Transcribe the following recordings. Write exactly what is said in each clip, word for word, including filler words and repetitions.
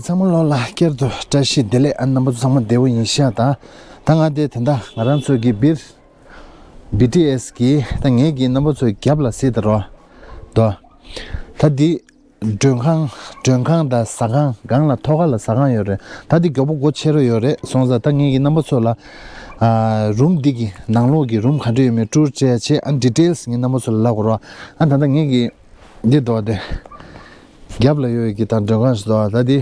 ཚང་མ་ལོ་ལ་བསྐྱར་དུ་བཀྲ་ཤིས་བདེ་ལེགས། ཨ་རྣམ་པ་ཚོ་ཚང་མ་བདེ་པོ་ཡིན་ཤག་ད་ད་ང་དེ་ད་ལྟ་ང་རང་ཚོ་གི་སྦིར་བི་ཊི་ཨེས་གི་ད་ངེད་ཀྱི་རྣམ་པ་ཚོའི་རྒྱབ་ལ་སྲིད་ད་རོ། དོ། ད་འདི་མགྲོན་ཁང་མགྲོན་ཁང་དང་ཟ་ཁང་སྒང་ལ་ཐོག་ཁ་ལ་ཟ་ཁང་ཡོད་རེད། ད་འདི་མགྱོགས་པོ་སྒོ་ཕྱེ་རོ་ཡོད་རེད། སོང་ཙང་ད་ངེད་ཀྱི་རྣམ་པ་ཚོ་ལ་ཨ་རུམ་འདི་གི་ནང་ལོགས་ཀྱི་རུམ་ག་འདྲ་ཡོད་མེད་ཊུར་སྤྲད་བྱས། ཨ་ཌི་ཊེལ་སི་ངེད་རྣམ་པ་ཚོ་ལ་ལབ་དགོས་རོ། ཨ་ད་ད་ངེད་ཀྱི་འདི་དོ་དེ་རྒྱབ་ལ་ཡོད་ཀྱི་ད་མགྲོན་ཁང་ཞིག་དོ། ད་འདི་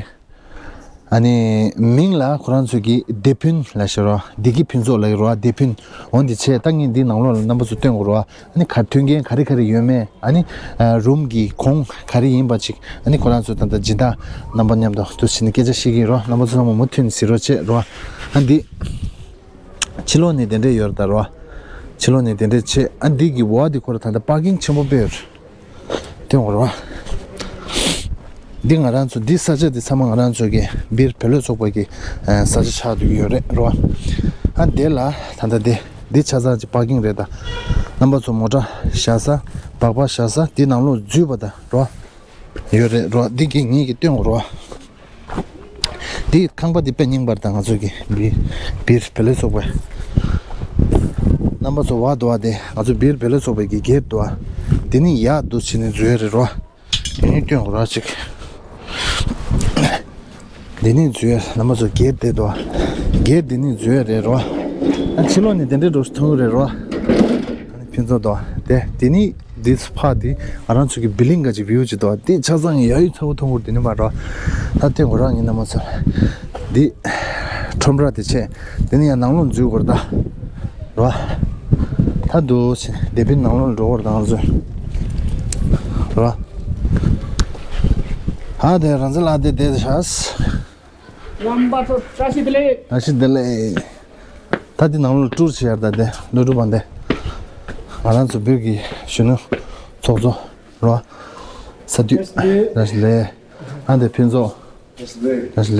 ཨ་ནི་མིང་ལ་ཁོ་རང་ཚོས་ཀྱི་སྡེ་ཕུན་ལབ་ཤག་རོ། སྡེ་དགེ་ཕུན་ཚོགས་ལབ་ཀྱི་རོ། སྡེ་ཕུན། འོ་འདི་བྱས་ད་ངས་འདི་ནང་ལོགས་ལ་རྣམ་པ་ཚོ་སྟོན་དགོས་རོ། ཨ་ནི་ག་མཐུན་རྐྱེན་ག་རེ་ག་རེ་ཡོད་མེད། ཨ་ནི་ཨ་རུམ་གྱི་གོང་ག་རེ་ཡིན་པ་ཅིག་ཨ་ནི་ཁོ་རང་ཚོ་ད་ལྟ་སྦྱིན་བདག་རྣམ་པ་མཉམ་དུ་འདུ་བྱས་ནས་སྐད་ཆ་བཤད་ཀྱི་ཡིན་རོ། རྣམ་པ་ཚོ་ཚང་མ་མུ་མཐུད་ནས་གཟིགས་རོགས་བྱེད་རོ། ཨ་འདི་ཕྱི་ལོགས་ནས་དེ་འདྲས་ཡོད་རེད་ད་རོ། ཕྱི་ལོགས་ནས་དེ་འདྲས་བྱས། ཨ་འདི་གི་འོག་འདི་ཁོ་ར་ད་ལྟ་པར་ཀིང་ཆེན་པོ་དཔེ་ཡོད་རེད། སྟོན་དགོས་རེད་བ། འདི་ང་རང་ཚོ་འདི་ས་ཆ་འདི་ཚང་མ་ང་རང་ཚོ་གི་སྦིར་བོད་ལས་ཚོགས་པ་གི་ས་ཆ་ཆགས་བསྡད་ཀྱི་ཡོད་རེད་རེད་བ། ཨ་འདི་ལ་ད་ལྟ་འདི་འདི་ཆ་ཚང་གི་པར་ཀིང་རེད་ད། རྣམ་པ་ཚོ་མོ་ཊ་བཞག་ས་སྦག་སྦག་བཞག་ས་འདི་ནང་ལོགས་འཛུལ་བ་ད་རེད་བ། ཡོད་རེད་རེད་བ། འདི་གི་ངེད་ཀྱིས་སྟོན་དགོས་རེད་བ། འདི་ཁང་པ་འདི་དཔེ་རྙིང་པ་རེད་ད། ང་ཚོ་གི་སྦིར་བོད་ལས་ཚོགས་པའི་རྣམ་པ་ཚོ་བ་དོ་བ་དེ་ང་ཚོ་སྦིར་བོད་ལས་ཚོགས་པའི་གི་སྒེར་དོ་བ། དེ་ནི་ཡག་འདུག་བྱས་ནས་འཛུལ་ཡ་རེད་རོ། དེ་ནི་སྟོན་དགོས་ར་ཅིག་དེ་ནི་འཛུལ་ཡ་རྣམ་པ་ཚོ་སྒེར་དེ་དོ་བ། སྒེར་དེ་ནི་འཛུལ་ཡ་རེད་རོ། ཨ་ཕྱི་ལོགས་ནས་དེ་འདྲའི་འགྲོ་ཐུབ་ཀྱི་རེད་རོ། ཨ་ནི་ཕུན་ཚོགས་དོ་བ་དེ་དེ་ནི། འདི་ཕ་འདི་ང་རང་ཚོ་གི་བི་ལིང་ག་ཅིག་བིའུ་ཅིག་འདུག་འདི་ཆ་ཚང་ཡ་ཡི་ཚ་བོ་མཐོང་གི་འདི་ནི་མ་རོ། ད་ལྟའི་ངོ་རང་ཡིན་ན་མ་ཚོར། འདི་ཁྲོམ་ར་དེ་ཆེ། འདི་ནི་ཡང་ནང་ལོགས་འཛུལ་དགོས་ད་རོ། ད་འདུག་ཆེ་སྡེ་པའི་ནང་ལོགས་འགྲོ་དགོས་ད་ང་ཚོ་རོ། ཧ་དེ་རང་ཚོ་ལ་དེ་བསྡད་ཤག་རྣམ་པ་ཚོ་བཀྲ་ཤིས་བདེ་ལེགས། བཀྲ་ཤིས་བདེ་ལེགས། ད་འདི་ནང་ལོགས་ཊུར་བྱེད་ཡར་ད་དེ་ལོ་དྲུག་པ་འདི། ང་རང་ཚོ་བོད་ཀྱི་གཞོན་ནུ་ཚོགས་གཙོ་རོ། ས་འཐུས། བཀྲ་ཤིས་བདེ་ལེགས། ཨ་འདི་ཕུན་ཚོགས། བཀྲ་ཤིས་བདེ་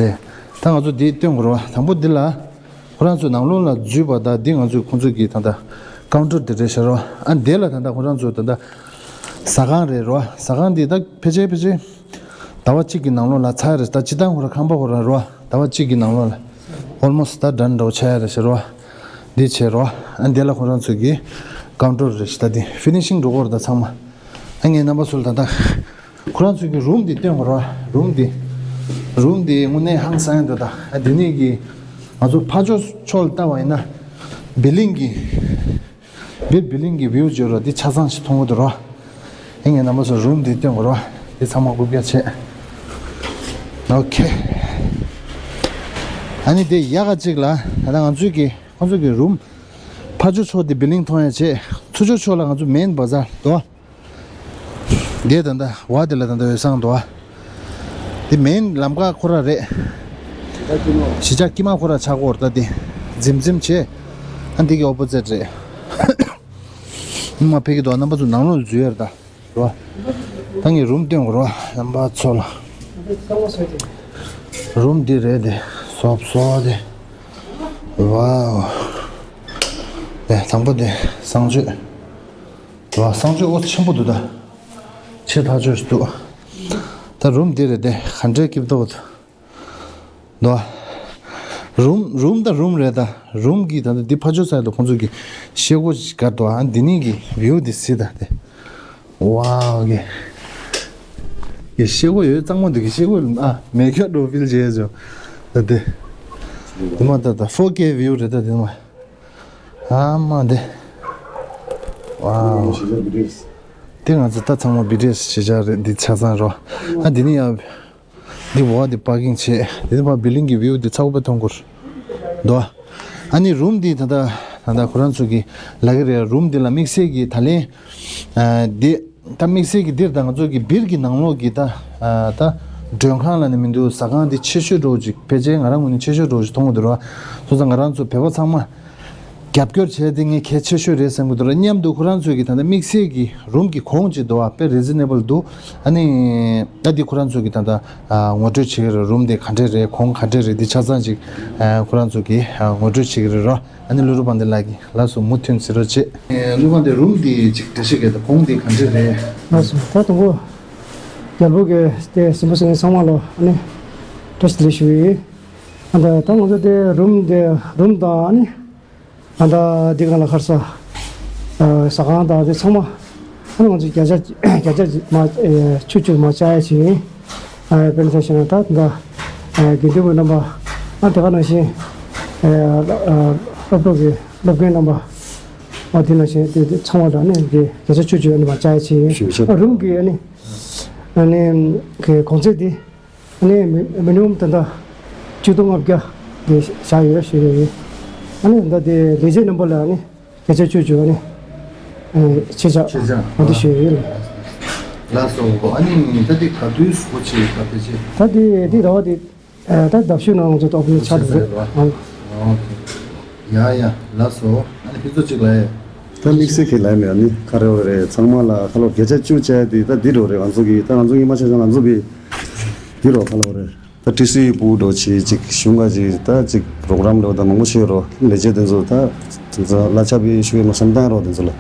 ལེགས། ད་ང་ཚོ་འདི་སྟོན་དགོས་རོ། དང་པོ་འདི་ལ་ཁོ་རང་ཚོ་ནང་ལོགས་ལ་འཛུལ་བ་ད་འདི་ང་ཚོས་ཁོང་ཚོ་གི་ད་ལྟ་ཀའུན་ཊར་དེ་རེད་ཤག་རོ། ཨ་འདི་ལ་ད་ལྟ་ཁོ་རང་ཚོ་ད་ལྟ་ཟ་ཁང་རེད་རོ། ཟ་ཁང་འདི་ད་ཕལ་ཆེར་ཕལ་ཆེར། ཟླ་བ་གཅིག་གི་ནང་ལོགས་ལ་ཚར་རེད། ད་སྤྱིར་བཏང་ཁོ་ར་ཁང་པ་ཁོ་ར་རོ། ཟླ་བ་གཅིག་གི་ནང་ལོགས་ལ་ཨོལ་མོ་སི་ཊི་ད་ཌན་འདྲ་བོ་ཆགས་ཡ་རེད་ཟེར་རོ། འདི་བྱས་རོ། ཨ་འདི་ལ་ཁོ་རང་ཚོ་གི་ཀའུན་ཊར་རེད་ཤག་ད་འདི་ཕི་ནི་ཤིང་འགྲོ་གི་རེད་ད་ཚང་མ། ཨ་ངས་རྣམ་པ་ཚོ་ལ་ད་ལྟ་ཁོ་རང་ཚོ་གི་རུམ་འདི་སྟོན་དགོས་རོ། རུམ་འདི་རུམ་འདི་དངོས་གནས་ཧང་སང་ཡ་འདུག་ད་ཨ་འདི་ནས་གི་ང་ཚོ་ཕར་ཕྱོགས་ཕྱོགས་ལ་ལྟ་བ་ཡིན་ན་བི་ལིང་གི་སྦིར་བི་ལིང་གི་བིའུ་བརྗོད་རོ། འདི་ཆ་ཚང་ཞིག་མཐོང་གི་འདུག་རོ། ཨེ་ངས་རྣམ་པ་ཚོ་རུམ་འདི་སྟོན་དགོས་རོ། འདི་ཚང་མ་རྐུབ་བཀྱག་བྱས། ཨོ་ཁེ། ཨ་ནི་དེ་ཡག་ག་ཅིག་ལ་ད་ལྟ་ང་ཚོའི་གི་ཁོང་ཚོ་གི་རུམ་ཕར་ཕྱོགས་ཕྱོགས་དེ་བི་ལིང་མཐོང་ཡ་བྱས། ཚུར་ཕྱོགས་ཕྱོགས་ལ་ང་ཚོ་མེན་བ་ཛར་འདུག་འདི་ད་ལྟ་བ་དེ་ལ་ད་ལྟ་འོད་སང་འདུག་བ། འདི་མེན་ལམ་ཁ་ཁོ་ར་རེད། གཞིས་ཆགས་དཀྱིལ་མ་ཁོ་ར་ཆགས་ཀྱི་ཡོད་རེད་ད། འདི་འཛིམ་འཛིམ་བྱས། ཨ་འདི་གི་ཨོ་པོ་ཛིཊ་རེད། མི་མང་ཕེབས་ཀྱི་འདུག་རྣམ་པ་ཚོ་ནང་ལོགས་འཛུལ་ཡ་རེད་ད། རོ། ད་ངས་རུམ་སྟོན་དགོས་རོ་རྣམ་པ་ཚོ་ལ། རུམ་འདི་རེད་དེ། སོབ་སོབ་དེ། ཝའོ། དེ་དང་པོ་དེ་གསང་སྤྱོད། ཝ་གསང་སྤྱོད་ཨོ་ཆེན་པོ་འདུག་ད། ཆེ་ཐག་ཆོད་ཞིག་འདུག་ད་རུམ་འདི་རེད་དེ་ག་འདྲའི་སྐྱིད་པོ་འདུག་ད། རུམ་རུམ་ད་རུམ་རེད་ད། རུམ་གྱི་ད་ལྟ་འདི་ཕར་ཕྱོགས་ས་ཡ་ད་ཁོང་ཚོ་གི་ཤེལ་སྒོ་ཞིག་བཀར་འདུག་ཨ་འདི་ནས་གི་བིའུ་འདི་གཟིགས་ད་དེ། ཝའོ་གི། གི་ཤེལ་སྒོ་ཡོད་གཙང་མ་འདུག་གི་ཤེལ་སྒོ་ཨ་མེ་ཁྱོད་འགྲོ་ཕིལ་བྱས་བྱུང་། ད་དེ། དེ་མ་ད་ད་ཕོར་ཀེ་བིའུ་རེད་ད་དེ་མ། ཨ་མ་དེ། ཝའོ། དེ་ང་ཚོ་ད་ཚང་མ་བི་ཌི་ཨེས་གཞིས་ཆགས་རེད་འདི་ཆ་ཚང་རོ། ཨ་འདི་ནི་ཡ། འདི་འོག་འདི་པར་ཀིང་བྱས། འདི་ནི་ཕར་བི་ལིང་གི་བིའུ་འདི་ཚ་བོ་དཔེ་མཐོང་གི་རེད། འདུག་ཨ་ནི་རུམ་འདི་ད་ལྟ་ད་ལྟ་ཁོ་རང་ཚོ་གི་ལབ་ཀྱི་རེད། རུམ་འདི་ལ་དམིགས་བསལ་གྱི་ད་ལན། ཨ་འདི་ད་དམིགས་བསལ་གྱི་འདིར་ད་ང་ཚོ་གི་སྦིར་གྱི་ནང་ལོགས་ཀྱི་ད་ཨ་ད་མགྲོན་ཁང་ལབ་ནི་མི་འདུག་ཟ་ཁང་འདི་ཆེ་ཤོས་འདྲ་བོ་ཅིག་ཕལ་ཆེར་ང་རང་ངོས་ནས་ཆེ་ཤོས་འདྲ་བོ་ཅིག་མཐོང་གི་འདུག་ར། སོང་ཙང་ང་རང་ཚོ་བོད་པ་ཚང་མ། རྒྱབ་སྐྱོར་བྱས་ཏེ་ངས་གལ་ཆེ་ཤོས་རེད་བསམ་གྱི་འདུག་ར། མཉམ་དུ་ཁོ་རང་ཚོས་ཀྱི་ད་ལྟ་དམིགས་བསལ་གྱི་རུམ་གྱི་གོང་ཅིག་འདུག་བ། དཔེ་རི་ཛི་ནེ་བལ་འདུག་ཨ་ནི་ད་འདི་ཁོ་རང་ཚོས་ཀྱི་ད་ལྟ་ངོ་སྤྲོད་བྱེད་ཀྱི་རེད། རུམ་དེ་ག་འདྲས་རེད། གོང་ག་འདྲས་རེད། འདི་ཆ་ཚང་ཅིག་ཁོ་རང་ཚོས་ཀྱི་ངོ་སྤྲོད་བྱེད་ཀྱི་རེད་ར། ཨ་ནི་ཀླུ་སྒྲུབ་དཔལ་ལྡན་ལགས་ཀྱིས་ལགས་སོ་མུ་མཐུད་ཟེར་རོགས་བྱེད། ཀླུ་དཔལ་ལྡན་རུམ་འདི་ཅིག་འགྲེལ་བཤད་བརྒྱབ་དང་གོང་འདི་ག་འདྲས་རེད། ལགས་སོ། ད་དང་པོ་རྒྱལ་པོ་གིས་དེ་གཟིགས་མོ་གཟིགས་མཁན་ཚང་མ་ལ་ཨ་ནི་ བཀྲ་ཤིས་བདེ་ལེགས་ཞུ་ཡི། ཨ་ད་ད་ང་ཚོ་དེ་རུམ་དེ་རུམ་དང་ཨ་ནི། ཨ་ད་འདི་གང་ལ་ཁར་ས། ཨ་ཟ་ཁང་དང་དེ་ཚང་མ། ཨ་ནི་ང་ཚོ་བརྒྱ་ཆ་བརྒྱ་ཆ་མ་ཨེ་ཆུ་ཆུ་མ་བཅའ་ཡ་ཞིག་ཡིན། ཨ་དཔེར་ན་ཆ་བཞག་ན་ད་ད་ཨ་དགེ་འདུན་པ་རྣམ་པ། ཨ་དེ་ག་ནང་བཞིན་ཨེ་ཨ་སློབ་གྲོགས་ཀྱི་སློབ་དགེ་རྣམ་པ། ཨ་དེ་ནང་བཞིན་དེ་དེ་ཚང་མ་ལ་ཨ་ནི་དེ་བརྒྱ་ཆ་བཅུ་བཅུ་ཨ་ནི་མ་བཅའ་ཡ་ཞིག་ཡིན། ཞུ་ཞུ། ཨ་རུམ་གྱི་ཨ་ནི་ཨ་ནི་གི་གོང་ཚད་དེ། ཨ་ནི་མི་མི་ནི་མམ་ད་ལྟ་ཆིག་སྟོང་ལྔ་བརྒྱ་དེ་བཞག་ཡོད་ཞུ་ཡོད་ཡིན། ཨ་ནི་ད་ལྟ་དེ་ལས་བྱེད་རྣམ་པ་ལ་ཨ་ནི་བརྒྱ་ཆ་བཅུ་བཅུ་ཨ་ནི་ཨ་ཆད་ཆག་ཆད་ཆག་ཨ་འདི་ཞུ་ཡོད་ལ། ལགས་སོ། ཨ་ནི་ད་ལྟ་ག་དུས་སུ་གོ་ཆེ་ད་ལྟ་ཆེ། ད་ལྟ་དེ་རེད་བ་དེ་ཨ་ད་ཟླ་བཞི་ནང་ང་ཚོ་སྟོབས་ཤུགས་ཆག་འགྲོ་རེད། ཨ་ཨོ་ཁེ། ཡ་ཡ་ལགས་སོ། ཨ་ནི་ཕི་ཚོ་གཅིག་ལ་ཡ། ད་དམིགས་བསལ་གྱི་ལན་མེད། ཨ་ནི་ཁ་རེ་བ་རེད། ཚང་མ་ལ་ཁ་ལོ་བརྒྱ་ཆ་བཅུ་བཅའ་དེ་ད་འདི་རོ་རེད། ང་ཚོ་གི་ད་ང་ཚོ་གི་མ་ཆ་ཆ་ང་ཚོ་གི་འདི་རོ་ཁ་ལོ་རེད། ད་ཊི་སི་ཡུ་པུ་འགྲོ་ཆེ་ཅིག་གཞུང་ག་ཅིག་ད་ཅིག་པོ་རོ་གྷ་རམ་འགྲོ་ད་མང་པོ་ཤོད་རོ་ལས་བྱེད་དེ་ཚོ་ད་དེ་ཚོ་གླ་ཆ་བི་ཤུ་ཡོད་ནོ་སམ་ཏང་རོ་དེ་ཚོ་ལ་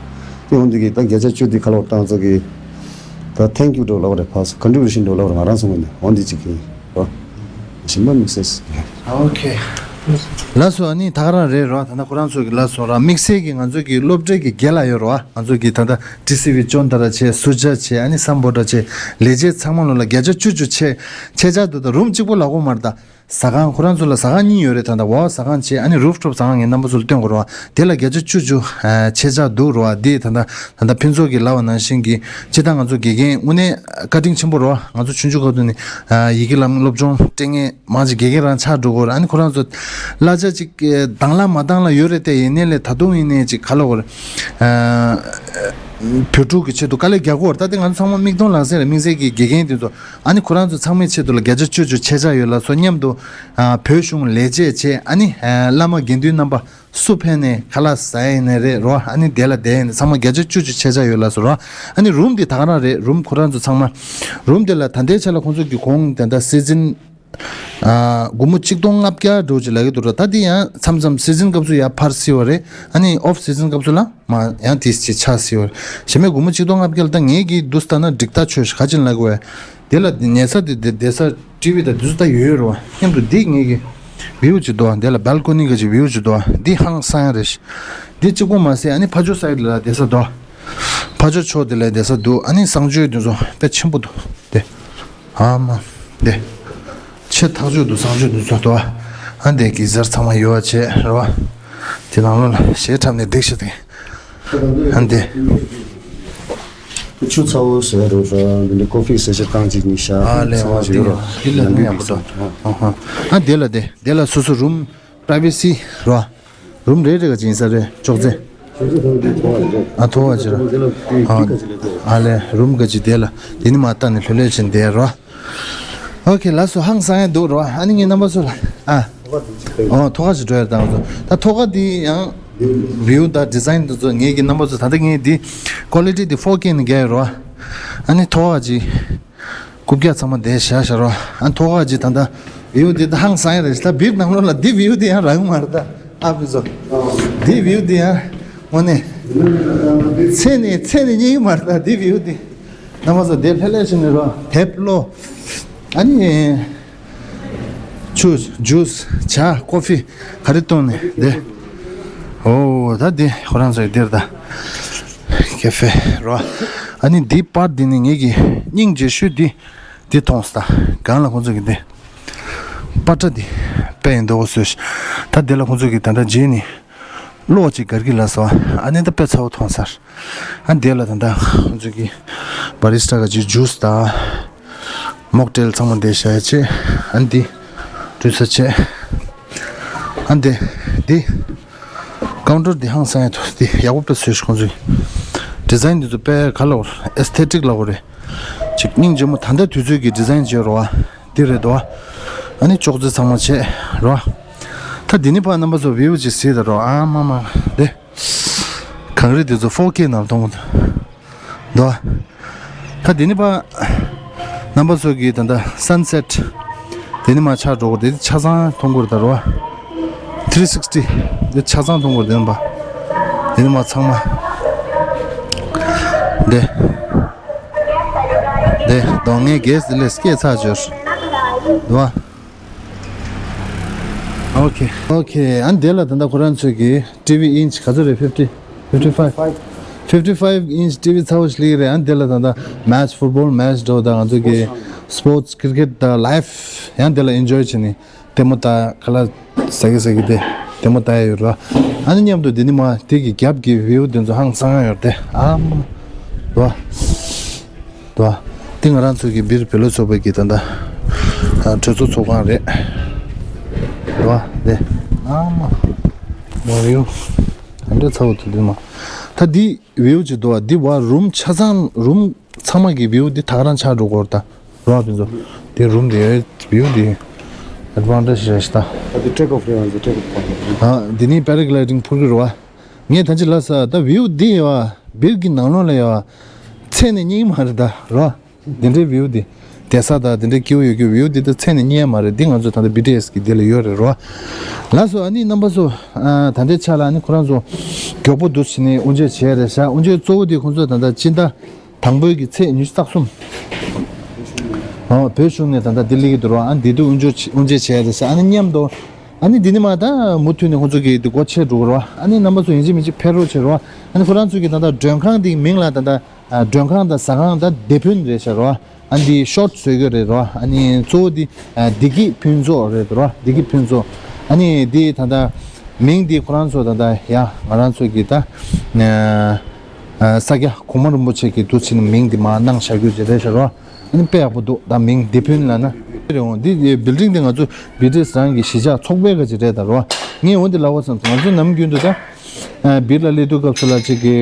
དེ་འོན་དེ་གི་ད་བརྒྱ་ཆ་བཅུ་དེ་ཁ་ལོ་ད་ང་ཚོ་གི་ད་ཐེང་ཀྱུ་འགྲོ་ལབ་རེད། ཕ་སོ་ཀོན་ཊི་བུ་ཤན་འགྲོ་ལབ་རེད། ང་རང་སོང་གི་ནི་འོན་དེ་ཅིག་གི་རོ། ཞིམ་པ་དམིགས་བསལ། ཨོ་ཁེ། ལགས་སོ། ཨ་ནི་ད་ག་རང་རེད་རོ། ད་ནི་ཁོ་རང་ཚོ་གི་ལགས་སོ་ར་དམིགས་བསལ་གྱི་ང་ཚོ་གི་སློབ་གྲྭའི་གི་རྒན་ལགས་ཡོད་རོ། ང་ཚོ་གི་ད་ལྟ་ཊི་སི་ཝི་ཅོན་ཏ་ར་ཆེ་སུ་ཇ་ཆེ་ཨ་ནི་སམ་བྷོ་ཊ་ཆེ་ལས་བྱེད་ཚང་མ་ལོ་ལ་བརྒྱ་ཆ་བཅུ་བཅུ་ཆེ་ཆེ་ཆག་འདུག་ད་རུམ་གཅིག་པོ་ལ་གོ་མར་ད་ཟ་ཁང་ཁོ་རང་ཚོ་ལ་ཟ་ཁང་གཉིས་ཡོད་རེད། ད་ལྟ་འོ་ཟ་ཁང་ཆེ་ཨ་ནི་རུབ་ཊོབ་ཟ་ཁང་ངའི་རྣམ་པ་ཚོ་ལ་སྟོན་དགོས་རོ། དེ་ལ་བརྒྱ་ཆ་བཅུ་བཅུ་ཆེ་ཆག་འདུག་རོ། དེ་ད་ལྟ་ད་ལྟ་ཕུན་ཚོགས་ཀྱི་ལབ་པ་ནང་བཞིན་གྱི་སྤྱི་བཏང་ང་ཚོ་དགེ་རྒན་དངོས་གནས་བཀའ་དྲིན་ཆེན་པོ་རོ། ང་ཚོ་ཆུང་ཆུང་སྐབས་དུས་ནས་ཡི་གེ་བླ་སློབ་སྦྱོང་སྤྲད་མཁན་མང་ཆེ་དགེ་རྒན་རང་ཆགས་འགྲོ་གི་ཡོད་རེད། ཨ་ནི་ཁོ་རང་ཚོ་གླ་ཆ་ཅིག་དང་བླངས་མ་བཏང་བླངས་ཡོད་རེད་དེ། ཡིན་ནའི་ལས་ད་དུང་ཡིན་ནའི་ཅིག་ག་ལ་གོ་རེད། བོད་ཕྲུག་གི་ཆེད་དུ་དཀའ་ལས་རྒྱག་གི་ཡོད་རེད། ད་དེ་ང་ཚོ་ཚང་མ་མིག་མཐོང་ལག་ཟིན་རེད། དམིགས་བསལ་གྱི་དགེ་རྒན་དེ་ཚོ་ཨ་ནི་ཁོ་རང་ཚོ་ཚང་མའི་ཆེད་དུ་ལ་བརྒྱ་ཆ་བཅུ་བཅུ་ཆེ་ཆག་ཡོད་ལགས་སོ། མཉམ་དུ་བོད་གཞུང་ལས་བྱེད་ཆེ་ཨ་ནི་བླ་མ་དགེ་འདུན་རྣམ་པ་སུ་ཕན་ནས་ཁ་ལག་ཟ་ཡིན་ནའི་རེད་རོ། ཨ་ནི་དེ་ལ་བསྡད་ཡིན་ནའི་ཚང་མ་བརྒྱ་ཆ་བཅུ་བཅུ་ཆེ་ཆག་ཡོད་ལགས་སོ་རོ། ཨ་ནི་རུམ་དེ་ད་ག་རང་རེད། རུམ་ཁོ་རང་ཚོ་ཚང་མ་རུམ་དེ་ལ་ད་ལྟའི་ཆ་ལ་ཁོང་ཚོ་གི་གོང་དེ་འདྲ་སི་ཛིན་ཨ་སྒོར་མོ་གཅིག་སྟོང་ལྔ་བརྒྱ་འགྲོ་ཅིག་ལབ་ཀྱི་འདུག་ར། ད་འདི་ཡང་མཚམས་མཚམས་སི་ཛིན་སྐབས་སུ་ཡར་འཕར་སྲིད་པ་རེད། ཨ་ནི་ཨོཕ་སི་ཛིན་སྐབས་སུ་ལ་མ་ཡང་དེ་ཅིག་ཆགས་སྲིད་པ་རེད། གཞན་མའི་སྒོར་མོ་གཅིག་སྟོང་ལྔ་བརྒྱ་ལ་ད་ངེད་ཀྱིས་འདུག་ལྟ་ན་འགྲིག་ཐག་ཆོད་ཤག་ག་ཅིག་ལབ་དགོས་པས། དེ་ལ་ཉལ་ས་དེ་དེ་བསྡད་ས་ཊི་ཝི་དང་དེ་ཚོ་ད་ཡོད་རེད་བ། མཉམ་དུ་འདི་ངེད་ཀྱི་བིའུ་ཅིག་འདུག་བ། དེ་ལ་བལ་ཀོ་ནི་ག་ཅིག་བིའུ་ཅིག་འདུག་བ། འདི་ཧང་སང་ཡ་རེད་ཤག་འདི་གཅིག་པོ་མ་ཟད་ཨ་ནི་ཕ་ཇོ་སའི་ཌི་ལ་བསྡད་ས་འདུག་ཕ་ཇོ་ཕྱོགས་དེ་ལ་བསྡད་ས་འདུག་ཨ་ནི་གསང་སྤྱོད་དེ་ཚོ་དཔེ་ཆེན་པོ་འདུག་དེ། ཨ་མ། འདི། ཆེ་ཐག་ཆོད་འདུག་གསང་སྤྱོད་འདུག་ཚོ་དོ། ཨ་འདི་གི་ཟར་ཚང་མ་ཡོད་བྱས་རེད་བ། དེ་ནང་ལོགས་ལ་གཞས་འཁྲབ་ནས་བསྡད་ཤག་དེ། ཨ་འདི། ཆུ་ཚ་བོ་ཟེར་རོ་ར། འདི་ནི་ཀོ་ཕི་ཟེར་ཤག་རྐང་གཅིག་གཉིས་ཤག་ཨ་ལས། ཚང་མ་ཨ་ཞིག་འདི་ཡོད་རོ། འདི་ལ་ནི་ཡག་པོ་འདུག་ཨ་འདི་ལ་དེ་འདི་ལ་སོ་སོ་རུམ་པ་རའི་ཝེ་སི་རོ། རུམ་རེ་རེ་ག་ཅིག་ཡིན་ས་རེད། ཅོག་ཙེ། ཨ་མཐོ་བ་ཅིག་ར། ཨ་ལས་རུམ་ག་ཅིག་དེ་ལ་དེ་ནི་མ་ལྟ་ནས་ལྷོད་ལྷོད་བྱས་བསྡད་རོ། ཨོ་ཁེ་ལགས་སོ། ཧང་སང་ཡ་འདུག་རོ། ཨ་ནི་ངའི་རྣམ་པ་ཚོ་ལ་ཨ། ཨོ་ཐོག་ཁ་ཅིག་འགྲོ་ཡ་དང་ཚོ་ད་ཐོག་ཁ་འདི་ཡང་བིའུ་དང་ཌི་ཛའིན་འདི་ཚོ་ངེད་ཀྱི་རྣམ་པ་ཚོ་ད་ལྟ་ངས་འདི་ཀོ་ལི་ཊི་འདི་ཕོར་ཀེ་ནས་རྒྱག་ཡོད་རོ། ཨ་ནི་ཐོག་ཁ་ཅིག་རྐུབ་བཀྱག་ཚང་མ་བསྡད་བཞག་བཞག་རོ། ཨ་ཐོག་ཁ་ཅིག་ད་ལྟ་བིའུ་འདི་ད་ཧང་སང་ཡ་རེད། ད་བིར་ནང་ལོགས་ལ་འདི་བིའུ་འདི་ཡང་རག་གི་མ་རེད་ད། ཨ་ཕི་ཚོ། འདི་བིའུ་འདི་ཡང་དངོས་གནས་ཚེ་ནས་ཚེ་ནས་རྙེད་ཀྱི་མ་རེད་ད་འདི་བིའུ་འདི། རྣམ་པ་ཚོ་འདི་ལྷོད་ལྷོད་བྱས་ནས་རོ། དེབ་ཀློག་ཨ་ནི། ཆུ། ཇུས། ཇ། ཀོ་ཕི། ག་རེ་བཏུང་ནས་བསྡད། ཨོ་ད་འདི་ཁོ་རང་ཚོའི་འདིར་ད། ཀེ་ཧྥེ་རོ། ཨ་ནི་འདི་པར་འདི་ནི་ངེད་ཀྱི་སྙིང་རྗེ་ཤོས་འདི། འདི་མཐོང་སོང་ད། གང་ལ་ཁོང་ཚོ་གི་འདི། པར་ཊ་འདི། དཔེ་ཡིན་མདོག་བཟོས་ཤག་ད་འདི་ལ་ཁོང་ཚོ་གི་ད་ལྟ་རྗེས་ནི། གློག་ཅིག་སྒར་གྱི་ལ་སོ། ཨ་ནི་ད་དཔེ་ཚ་བོ་མཐོང་སར། ཨ་འདི་ལ་ད་ལྟ་ཁོང་ཚོ་གི་བ་རི་སི་ཊ་ག་ཅིག་ཇུས་དང་། མོག་ཊེལ་ཚང་མ་འདི་བཞག་ཡ་བྱས། ཨ་འདི། འདུག་ས་བྱས། ཨ་འདི། འདི། ཀའུན་ཊར་འདི་ཧང་སང་ཡ་ཐོག་འདི་ཡག་པོ་དཔེ་བཟོས་ཤག་ཁོང་ཚོས། ཌི་ཛའིན་འདི་ཚོ་དཔེ་ག་ལ་འོར་ཨེ་སི་ཐེ་ཊིག་ལ་འོར་རེད། ཅིག་སྙིང་རྗེ་མོ་ད་ལྟ་དུས་ཚོད་ཀྱི་ཌི་ཛའིན་བྱས་རོ་བ། འདི་རེད་དོ། ཨ་ནི་ཅོག་ཙེ་ཚང་མ་བྱས་རོ། ད་འདི་ནི་ཕ་རྣམ་པ་ཚོ་བིའུ་ཅིག་གཟིགས་ད་རོ། ཨ་མ་མ་འདི། གངས་རི་འདི་ཚོ་ཕོར་ཀེ་ནང་མཐོང་གི་འདུག་ད་འདི་ནི་ཕ་རྣམ་པ་ཚོ་གི་ད་ལྟ་སན་སེ་ཊི་འདི་ནི་མ་ཆགས་འགྲོ་གི་འདི་ཆ་ཚང་མཐོང་གི་རེད་ད་རོ། ཐི་རི་སིག་སི་ཊི་འདི་ཆ་ཚང་མཐོང་གི་འདི་ནི་ཕ། འདི་ནི་མ་ཚང་མ། འདི། འདི་གདོང་ངའི་གེ་སི་ལས་སྐད་ཚགས་བཅོས་འདུག་བ། ཨོ་ཁེ། ཨོ་ཁེ། ཨ་ནི་དེ་ལ་ད་ལྟ་ཁོ་རང་ཚོས་ཀྱི་ཊི་ཝི་ཨིན་ཆི་ག་ཚོད་རེད། ཕིབ་ཊི། ཕིབ་ཊི་ཕའིབ། ཕིབ་ཊི་ཕའིབ་ཨིན་ཆི་ཊི་ཝི་ཚ་བོ་ཞིག་སླེབས་ཀྱི་རེད། ཨ་ནི་དེ་ལ་ད་ལྟ་མེ་ཆི། ཕུཊ་བོལ་མེ་ཆི་འདྲ་བོ་དང་ང་ཚོ་གི་སི་པོར་ཊི་ཀི་རི་ཀེ་ཊི་དང་ལའིབ་ཡང་དེ་ལ་ཨེན་ཇོའི་བྱས་ནས་ལྟད་མོ་ལྟ། ཁ་ལག་ཟ་གི་ཟ་གི་དེ་ལྟད་མོ་ལྟ་ཡ་ཡོད་ར། ཨ་ནི་མཉམ་དུ་འདི་ནི་མ་དེ་གི་རྒྱབ་ཀྱི་བིའུ་དེ་ཚོ་ཧང་སང་ཡ་ཡོད་དེ། ཨ་མ་དོ། དོ། འདི་ང་རང་ཚོ་གི་སྦིར་བེ་ལོ་ཚོགས་པ་གི་ད་ལྟ་གྲོས་ཚོགས་ཚོགས་ཁང་རེད། དོ། དེ། ཨ་མ། མ་བིའུ། ག་འདྲ་ཚ་བོ་དེ་འདི་མ། ད་འདི་བིའུ་ཅིག་དོ། འདི་བ་རུམ་ཆ་ཚང་རུམ་ཚང་མ་གི་བིའུ་འདི་ད་ག་རང་ཆགས་འགྲོ་གོ་ར་ད། རོ་བ་ཕུན་ཚོགས། དེ་རུམ་དེ་བིའུ་དེ་ཨེ་ཌི་ཝན་ཊེ་ཇི་རེད་ཤག་ད། ད་དེ་ཊེག་ཨོཕ་རེད་བ། ཊེག་ཨོཕ་གོ་རེད། ཨ། འདི་ནི་པེ་ར་གི་ལའི་ཌིང་འཕུར་གི་རེད་བ། ངས་ད་ཅི་ལབ་ས་ད་བིའུ་འདི་ཡ་བ་སྦིར་གི་ནང་ལོགས་ལ་ཡ་བ་ཚད་ནས་རྙེད་ཀྱི་མ་རེད་ད་རོ་བ། འདི་འདྲའི་བིའུ་འདི་བསྡད་ས་ད་འདི་འདྲའི་སྐྱིད་པོ་ཡོད་རྒྱུ་བིའུ་འདི་ད་ཚད་ནས་རྙེད་ཡ་མ་རེད། འདི་ང་ཚོ་ད་ལྟ་བི་ཊི་ཨེས་གི་འདི་ལ་ཡོད་རེད་རོ་བ། ལགས་སོ། ཨ་ནི་རྣམ་པ་ཚོ། ཨ། ད་ལྟའི་ཆ་ལ་ཨ་ནི་ཁོ་རང་ཚོ་མགྱོགས་པོ་འདུག་བྱས་ནས་དབུ་འབྱེད་བྱས་རེད་ཤག་དབུ་འབྱེད་གཙོ་བོ་འདི་ཁོང་ཚོས་ད་ལྟ་སྤྱི་ཟླ་དང་པོའི་གི་ཚེས་ཉི་ཤུ་རྩ་གསུམ། ཨོ། བོད་གཞུང་ནས་ད་ལྟ་ལྡི་ལི་གི་འདུག་རོ། ཨ་ནི་འདི་དུས་དབུ་འབྱེད་དབུ་འབྱེད་བྱས་རེད་ཟེར། ཨ་ནི་མཉམ་དུ་ཨ་ནི་འདི་ནི་མ་ད་མུ་མཐུད་ནས་ཁོང་ཚོ་གི་འདི་སྒོ་ཕྱེ་འགྲོ་གི་རོ། ཨ་ནི་རྣམ་པ་ཚོ་ཡིན་གཅིག་མིན་གཅིག་ཕེབས་རོགས་བྱེད་རོ། ཨ་ནི་ཁོ་རང་ཚོ་གི་ད་ལྟ་མགྲོན་ཁང་འདི་མིང་ལ་ད་ལྟ་མགྲོན་ཁང་དང་ཟ་ཁང་ད་སྡེ་ཕུན་རེད་ཤག་རོ། ཨ་ནི་འདི་ཤོར་ཊི་བཟོ་གི་རེད་རོ། ཨ་ནི་གཙོ་བོ་འདི་བདེ་སྐྱིད་ཕུན་ཚོགས་རེད་རོ། བདེ་སྐྱིད་ཕུན་ཚོགས། ཨ་ནི་འདི་ད་ལྟ་མིང་འདི་ཁོ་རང་ཚོ་ད་ལྟ་ཡ་ང་རང་ཚོ་གི་ད། ཨ། ས་སྐྱ་གོང་མ་རིན་པོ་ཆེ་གི་འདུག་བྱས་ནས་མིང་འདི་མར་གནང་བཞག་རྒྱུ་ཅིག་རེད་ཤག་རོ། ཨ་ནི་དཔེ་ཡག་པོ་འདུག་ད་མིང་སྡེ་ཕུན་ལབ་ན་རེད་འོང་། འདི་བིལ་ཌིང་འདི་ང་ཚོ་བི་ཊི་ཨེས་རང་གི་གཞིས་ཆགས་ཚོགས་པའི་ག་ཅིག་རེད་ད་རོ། ངས་འོ་འདི་ལབ་པ་སོང་ཙང་ང་ཚོ་ནམ་རྒྱུན་དུ་ད་སྦིར་ལ་སླེབས་དུས་སྐབས་སུ་ལ་ཅིག་གི་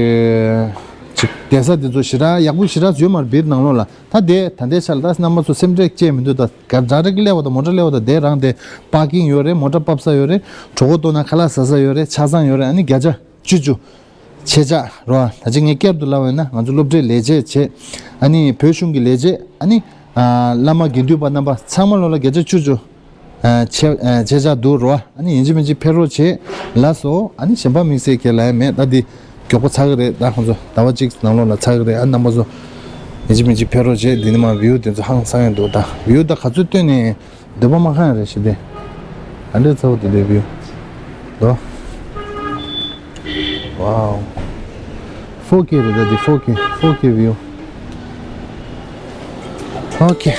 ཅིག་བསྡད་ས་འདི་ཚོ་ཞེ་དྲག་ཡག་པོ་ཞེ་དྲག་ཡོད་མ་རེད་སྦིར་ནང་ལོགས་ལ། ད་དེ་ད་ལྟའི་ཆ་ལ་ད་རྣམ་པ་ཚོ་སེམས་ཁྲལ་བྱེད་མི་འདུག་ད་ག་ཌ་རེག་སླེབས་པ་དང་མོ་ཊ་སླེབས་པ་དང་དེ་རང་དེ་པར་ཀིང་ཡོད་རེད། མོ་ཊ་ཕབ་ས་ཡོད་རེད། གྲོད་ཁོག་ལྟོགས་ན་ཁ་ལག་ཟ་ས་ཡོད་རེད། ཆ་ཚང་ཡོད་རེད། ཨ་ནི་བརྒྱ་ཆ་བཅུ་བཅུ་ཆད་ཆག་རོ། ད་ཅི་ངས་བསྐྱར་དུ་ལབ་པ་ཡིན་ན་ང་ཚོ་སློབ་གྲྭའི་ལས་བྱེད་བྱེད། ཨ་ནི་བོད་གཞུང་གི་ལས་བྱེད། ཨ་ནི་ཨ་བླ་མ་དགེ་འདུན་པ་རྣམ་པ་ཚང་མ་ལོ་ལ་བརྒྱ་ཆ་བཅུ་བཅུ་ཨ་ཆད་ཨ་ཆད་ཆག་འདུག་རོ། ཨ་ནི་ཡིན་གཅིག་མིན་གཅིག་ཕེབས་རོགས་བྱེད། ལགས་སོ། ཨ་ནི་གཞན་པ་དམིགས་བསལ་གྱི་ལབ་ཡ་མེད། ད་འདི་མགྱོགས་པོ་ཚར་གི་རེད། ད་ཁོང་ཚོ་ཟླ་བ་གཅིག་ནང་ལོགས་ལ་ཚར་གི་རེད། ཨ་རྣམ་པ་ཚོ་ཡིན་གཅིག་མིན་གཅིག་ཕེབས་རོགས་བྱེད། འདི་ནི་མ་བིའུ་དེ་ཚོ་ཧང་སང་ཡ་འདུག་ད་བིའུ་ད་ག་ཚོད་སྟོན་ནས། འདོད་པ་མ་ཁེངས་རེད་ཞེས་ཏེ། ཨ་འདྲས་ཚ་བོ་དེ་འདྲས་བིའུ། དོ། ཝའོ། ཕོར་ཀེ་རེད་ད་འདི་ཕོར་ཀེ་ཕོར་ཀེ་བིའུ། ཨོ་ཁེ།